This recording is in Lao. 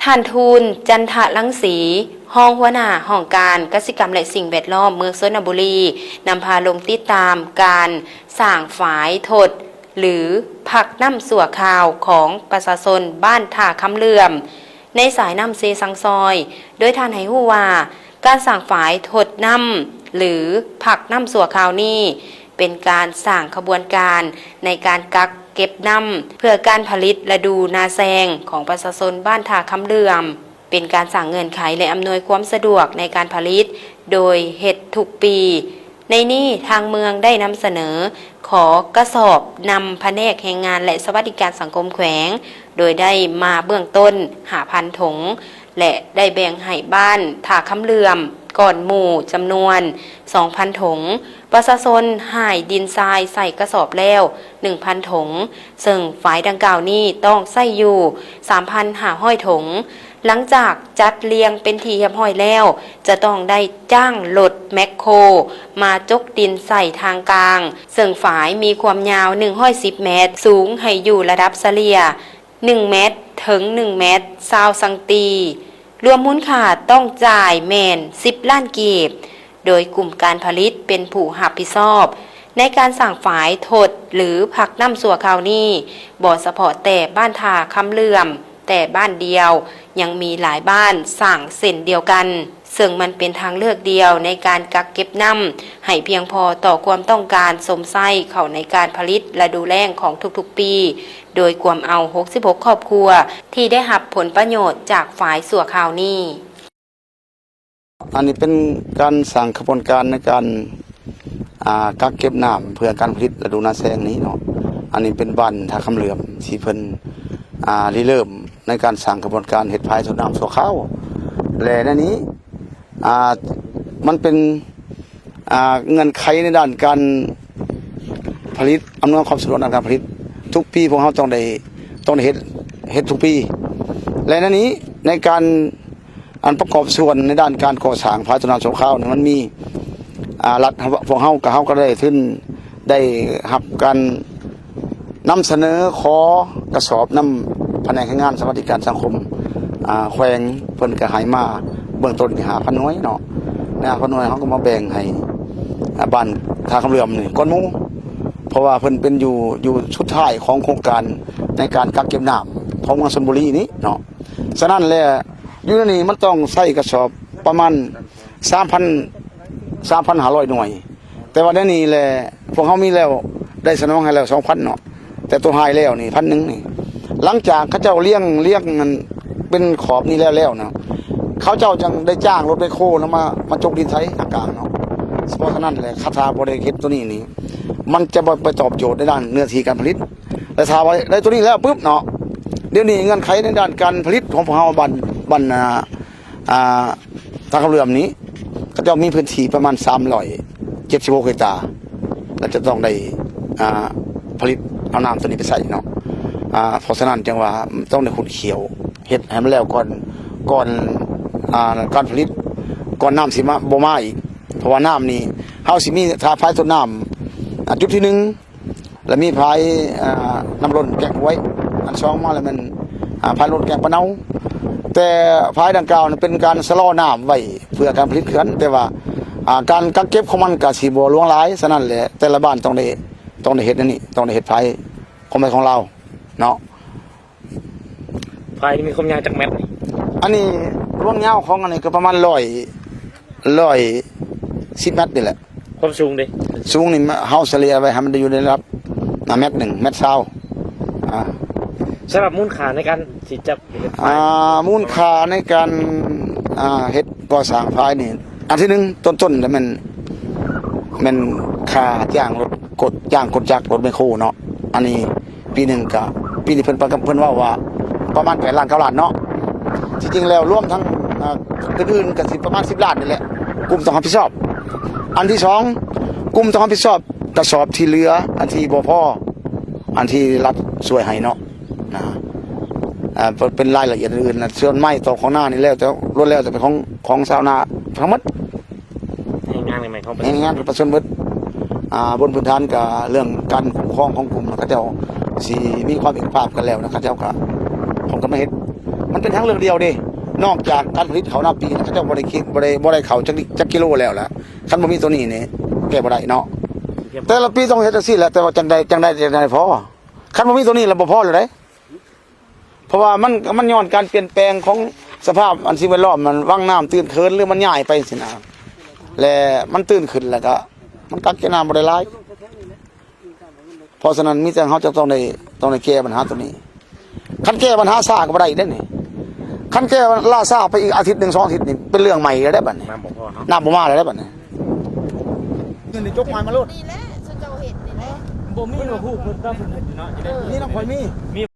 ທ່ານ ທູນ ຈັນທະລັງສີ ຮອງຫົວໜ້າຫ້ອງການກະສິກຳ ແລະ ສິ່ງແວດລ້ອມເມືອງຊົນນະບູລີ ນຳພາລົງຕິດຕາມການສ້າງຝາຍທົດ ຫຼື ພັກນ້ຳຊົ່ວຄາວຂອງປະຊາຊົນບ້ານທ່າຄຳເຫຼື່ອມ ໃນສາຍນ້ຳເຊຊັງຊອຍ, ໂດຍທ່ານໃຫ້ຮູ້ວ່າ ການສ້າງຝາຍທົດນ້ຳ ຫຼື ພັກນ້ຳຊົ່ວຄາວນີ້ ເປັນການສ້າງຂະບວນການໃນການກັກເກັບນ້ຳ ເພື່ອການຜະລິດລະດູນາແຊງຂອງປະຊາຊົນບ້ານທ່າຄຳເຫຼື່ອມ, ເປັນການສ້າງເງື່ອນໄຂ ແລະ ອຳນວຍຄວາມສະດວກໃນການຜະລິດ ໂດຍເຮັດທຸກປີ. ໃນນີ້ທາງເມືອງໄດ້ນຳສະເໜີຂໍກະສອບນຳພະແນກແຮງງານ ແລະ ສະຫວັດດີການສັງຄົມແຂວງ, ໂດຍໄດ້ມາເບື້ອງຕົ້ນຫ້າພັນຖົງ ແລະ ໄດ້ແບ່ງໃຫ້ບ້ານທ່າຄຳເຫຼື່ອມກ່ອນໝູ່ຈຳນວນສອງພັນຖົງ, ປະຊາຊົນຫາຍດິນຊາຍໃສ່ກະສອບແລ້ວໜຶ່ງພັນຖົງ, ເຊິ່ງຝາຍດັ່ງກ່າວນີ້ຕ້ອງໃຊ້ຢູ່ສາມພັນຫ້າຮ້ອຍຖົງ. ຫຼັງຈາກຈັດລຽງເປັນທີ່ຮຽບຮ້ອຍແລ້ວ, ຈະຕ້ອງໄດ້ຈ້າງລົດແມັກໂຄມາຈົກດິນໃສ່ທາງກາງ, ເຊິ່ງຝາຍມີຄວາມຍາວໜຶ່ງຮ້ອຍສິບແມັດ, ສູງໃຫ້ຢູ່ລະດັບສະເລ່ຍ ໜຶ່ງແມັດເຖິງໜຶ່ງແມັດຊາວຊັງຕີ, ລວມມູນຄ່າຕ້ອງຈ່າຍແມ່ນສິບລ້ານກີບ, ໂດຍກຸ່ມການຜະລິດເປັນຜູ້ຮັບຜິດຊອບໃນການສ້າງຝາຍທົດ ຫຼື ພັກນ້ຳຊົ່ວຄາວນີ້, ບໍ່ສະເພາະແຕ່ບ້ານທ່າຄຳເຫຼື່ອມແຕ່ບ້ານດຽວ, ຍັງມີຫຼາຍບ້ານສ້າງເຊັ່ນດຽວກັນ. ເຊິ່ງມັນເປັນທາງເລືອກດຽວໃນການກັກເກັບນ້ຳໃຫ້ພຽງພໍຕໍ່ຄວາມຕ້ອງການຊົມໃຊ້ເຂົ້າໃນການຜະລິດລະດູແລ້ງຂອງທຸກໆປີ, ໂດຍກວມເອົາຫົກສິບຫົກຄອບຄົວທີ່ໄດ້ຮັບຜົນປະໂຫຍດຈາກຝາຍຊົ່ວຄາວນີ້. ອັນນີ້ເປັນການສ້າງຂະບວນການໃນການ ອ່າ ກັກເກັບນ້ຳເພື່ອການຜະລິດລະດູນາແຊງນີ້ເນາະ. ອັນນີ້ເປັນບ້ານທ່າຄຳເຫຼື່ອມທີ່ເພິ່ນ ອ່າ ລິເລີ່ມໃນການສ້າງຂະບວນການເຮັດຝາຍທົດນ້ຳຊົ່ວຄາວ ແລະ ໃນນີ້ ອ່າ ມັນເປັນ ອ່າ ເງື່ອນໄຂໃນດ້ານການຜະລິດ, ອຳນວຍຄວາມສະດວກດ້ານການຜະລິດ. ທຸກປີພວກເຮົາຕ້ອງໄດ້ ຕ້ອງໄດ້ເຮັດ ເຮັດທຸກປີ ແລະ ໃນນີ້ ໃນການ ອັນປະກອບສ່ວນໃນດ້ານການກໍ່ສ້າງຝາຍທົດນ້ຳຊົ່ວຄາວນີ້ ມັນມີ ອ່າ ລັດ ພວກເຮົາກໍ ເຮົາກໍໄດ້ທຶນ ໄດ້ຮັບການນຳສະເໜີຂໍກະສອບນຳພະແນກແຮງງານສະຫວັດດີການສັງຄົມ ອ່າ ແຂວງ ເພິ່ນກໍໃຫ້ມາເບື້ອງຕົ້ນນີ້ຫ້າພັນໜ່ວຍເນາະ. ໃນຫ້າພັນໜ່ວຍ ເຮົາກໍມາແບ່ງໃຫ້ ອ່າ ບ້ານທ່າຄຳເຫຼື່ອມນີ້ກ່ອນໝູ່ ເພາະວ່າເພິ່ນເປັນຢູ່ ຢູ່ສຸດທ້າຍຂອງໂຄງການໃນການກັກເກັບນ້ຳຂອງເມືອງຊົນນະບູລີນີ້ເນາະ. ສະນັ້ນແລ້ວ ຢູ່ໃນນີ້ມັນຕ້ອງໃຊ້ກະສອບປະມານສາມພັນ ສາມພັນຫ້າຮ້ອຍໜ່ວຍ, ແຕ່ວ່າໃນນີ້ແຫຼະ ພວກເຮົາມີແລ້ວ ໄດ້ສະໜອງໃຫ້ແລ້ວສອງພັນເນາະ, ແຕ່ໂຕຫາຍແລ້ວນີ້ພັນໜຶ່ງນີ້. ຫຼັງຈາກເຂົາເຈົ້າລຽງ ລຽງນັ້ນເປັນຂອບນີ້ແລ້ວ ແລ້ວນະ ເຂົາເຈົ້າຈັ່ງໄດ້ຈ້າງລົດແບັກໂຄນຳມາ ມາຈົກດິນໃສ່ທາງກາງເນາະ. ເພາະສະນັ້ນແຫຼະ ຄັນຖ້າບໍ່ໄດ້ເຮັດໂຕນີ້ນີ້ ມັນຈະບໍ່ໄປຕອບໂຈດໃນດ້ານເນື້ອທີ່ການຜະລິດ. ແລະ ຖ້າວ່າໄດ້ໂຕນີ້ແລ້ວປຶບເນາະ, ດຽວນີ້ເງື່ອນໄຂໃນດ້ານການຜະລິດຂອງພວກເຮົາ ບ້ານ ບ້ານ ອ່າ ອ່າ ທ່າຄຳເຫຼື່ອມນີ້ ເຂົາເຈົ້າມີພື້ນທີ່ປະມານສາມຮ້ອຍເຈັດສິບຫົກເຮັກຕາ ແລະ ຈະຕ້ອງໄດ້ ອ່າ ຜະລິດເອົານ້ຳໂຕນີ້ໄປໃຊ້ເນາະ. ອ່າ ເພາະສະນັ້ນຈຶ່ງວ່າຕ້ອງໄດ້ຂຸດຂ້ຽວເຮັດໃຫ້ມັນແລ້ວກ່ອນ ກ່ອນ ອ່າ ການຜະລິດ ກ່ອນນ້ຳຊິມາ ບໍ່ມາອີກ. ເພາະວ່ານ້ຳນີ້ ເຮົາຊິມີ ຖ້າຝາຍຕົ້ນນ້ຳ ອ່າ ຈຸດທີໜຶ່ງ ແລະ ມີຝາຍ ອ່າ ນ້ຳລົ້ນແກ້ງຫ້ວຍ, ອັນສອງມາແລ້ວແມ່ນ ອ່າ ຝາຍລົ້ນແກ້ງປາເນົາ. ແຕ່ຝາຍດັ່ງກ່າວນັ້ນເປັນການຊະລໍນ້ຳໄວ້ເພື່ອການຜະລິດເຂື່ອນ, ແຕ່ວ່າ ອ່າ ການກັກເກັບຂອງມັນກະຊິບໍ່ຫຼວງຫຼາຍ. ສະນັ້ນແຫຼະ ແຕ່ລະບ້ານຕ້ອງໄດ້ ຕ້ອງໄດ້ເຮັດອັນນີ້ ຕ້ອງໄດ້ເຮັດຝາຍຂອງໃຜຂອງລາວເນາະ. ຝາຍນີ້ມີຄວາມຍາວຈັກແມັດນີ້? ອັນນີ້ ລວງຍາວຂອງອັນນີ້ກໍປະມານຮ້ອຍ ຮ້ອຍສິບແມັດນີ້ແຫຼະ. ຄວາມສູງເດ? ສູງນີ້ມາ ເຮົາສະເລ່ຍໄວ້ໃຫ້ມັນໄດ້ຢູ່ໃນລະດັບ ອ່າ ແມັດໜຶ່ງ ແມັດຊາວ. ອ່າ ສຳລັບມູນຄ່າໃນການທີ່ຈະເຮັດຝາຍ ອ່າ ມູນຄ່າໃນການ ອ່າ ເຮັດກໍ່ສ້າງຝາຍນີ້ ອັນທີໜຶ່ງ ຕົ້ນໆແລ້ວແມ່ນ ແມ່ນຄ່າຈ້າງລົດ ກົດ ຈ້າງກົດຈັກ ລົດແມັກໂຄເນາະ. ອັນນີ້ ປີໜຶ່ງກະ ປີນີ້ເພິ່ນປະກັນ ເພິ່ນເວົ້າວ່າປະມານແປດລ້ານ ເກົ້າລ້ານເນາະ. ທີ່ຈິງແລ້ວລວມທັງ ອ່າ ອື່ນໆກະຊິປະມານສິບລ້ານນີ້ແຫຼະ ກຸ່ມຕ້ອງຮັບຜິດຊອບ. ອັນທີສອງ ກຸ່ມຕ້ອງຮັບຜິດຊອບກະສອບທີ່ເຫຼືອ ອັນທີ່ບໍ່ພໍ ອັນທີ່ລັດຊ່ວຍໃຫ້ເນາະ ນະ ອ່າ ເປັນ ເປັນລາຍລະອຽດອື່ນໆນະ. ສ່ວນໄມ້ຕອກຂອງນານີ້ແລ້ວແຕ່ ລ້ວນແລ້ວແຕ່ເປັນຂອງ ຂອງຊາວນາທັງໝົດ. ແຮງງານໃໝ່ຂອງປະຊາຊົນ ແຮງງານປະຊາຊົນເບິດ. ອ່າ ບົນພື້ນຖານກະເລື່ອງການຄຸ້ມຄອງຂອງກຸ່ມ ເຂົາເຈົ້າຊິມີຄວາມເອກະພາບກັນແລ້ວນະ ເຂົາເຈົ້າກະ ເຂົາກະມາເຮັດ. ມັ ເປັນທາງເລືອກດຽວເດ້ ນອກຈາກການຜະລິດເຂົ້ານາປີນະ ເຂົາເຈົ້າບໍ່ໄດ້ຄິດ ບໍ່ໄດ້ ບໍ່ໄດ້ເຂົ້າຈັກ ຈັກກິໂລແລ້ວລະ. ຄັນບໍ່ມີໂຕນີ້ນີ້ແກ້ບໍ່ໄດ້ເນາະ. ແຕ່ລະປີຕ້ອງເຮັດຈັ່ງຊີ້ແຫຼະ ແຕ່ວ່າຈັ່ງໃດ ຈັ່ງໃດ ຈັ່ງໃດພໍ. ຄັນບໍ່ມີໂຕນີ້ລະບໍ່ພໍແລ້ວເດ້. ເພາະວ່າມັນ ມັນຍ້ອນການປ່ຽນແປງຂອງສະພາບອັນສິ່ງແວດລ້ອມ ມັນວັງນ້ຳຕື່ນເຂີນ ຫຼືມັນຍ້າຍໄປຊີ້ນະ ແລະມັນຕື້ນຂຶ້ນ ແລ້ວກະມັນກັກເກັບນ້ຳບໍ່ໄດ້ຫຼາຍ. ເພາະສະນັ້ນມີແຕ່ເຮົາຈະຕ້ອງໄດ້ ຕ້ອງໄດ້ແກ້ບັນຫາໂຕນີ້. ຄັນແກ້ບັນຫາຊ້າກໍບໍ່ໄດ້ເດ້ນີ້. ຄັນແກ້ລາຊ້າໄປອີກອາທິດໜຶ່ງສອງອາທິດນີ້ ເປັນເລື່ອງໃໝ່ແລ້ວເດ້ບັດນີ້. ນ້ຳບໍ່ພໍເນາະ ນ້ຳບໍ່ມາແລ້ວເດ້ບັດນີ້. ເງິນນີ້ຈົກມາ ມາໂລດ. ນີ້ແຫຼະ ຊຸມເຈົ້າເຮັດນີ້ແຫຼະ. ບໍ່ມີ ບໍ່ຮູ້ເພິ່ນ ເຈົ້າເພິ່ນເຮັດເນາະ. ນີ້ນຳຂ້ອຍມີ.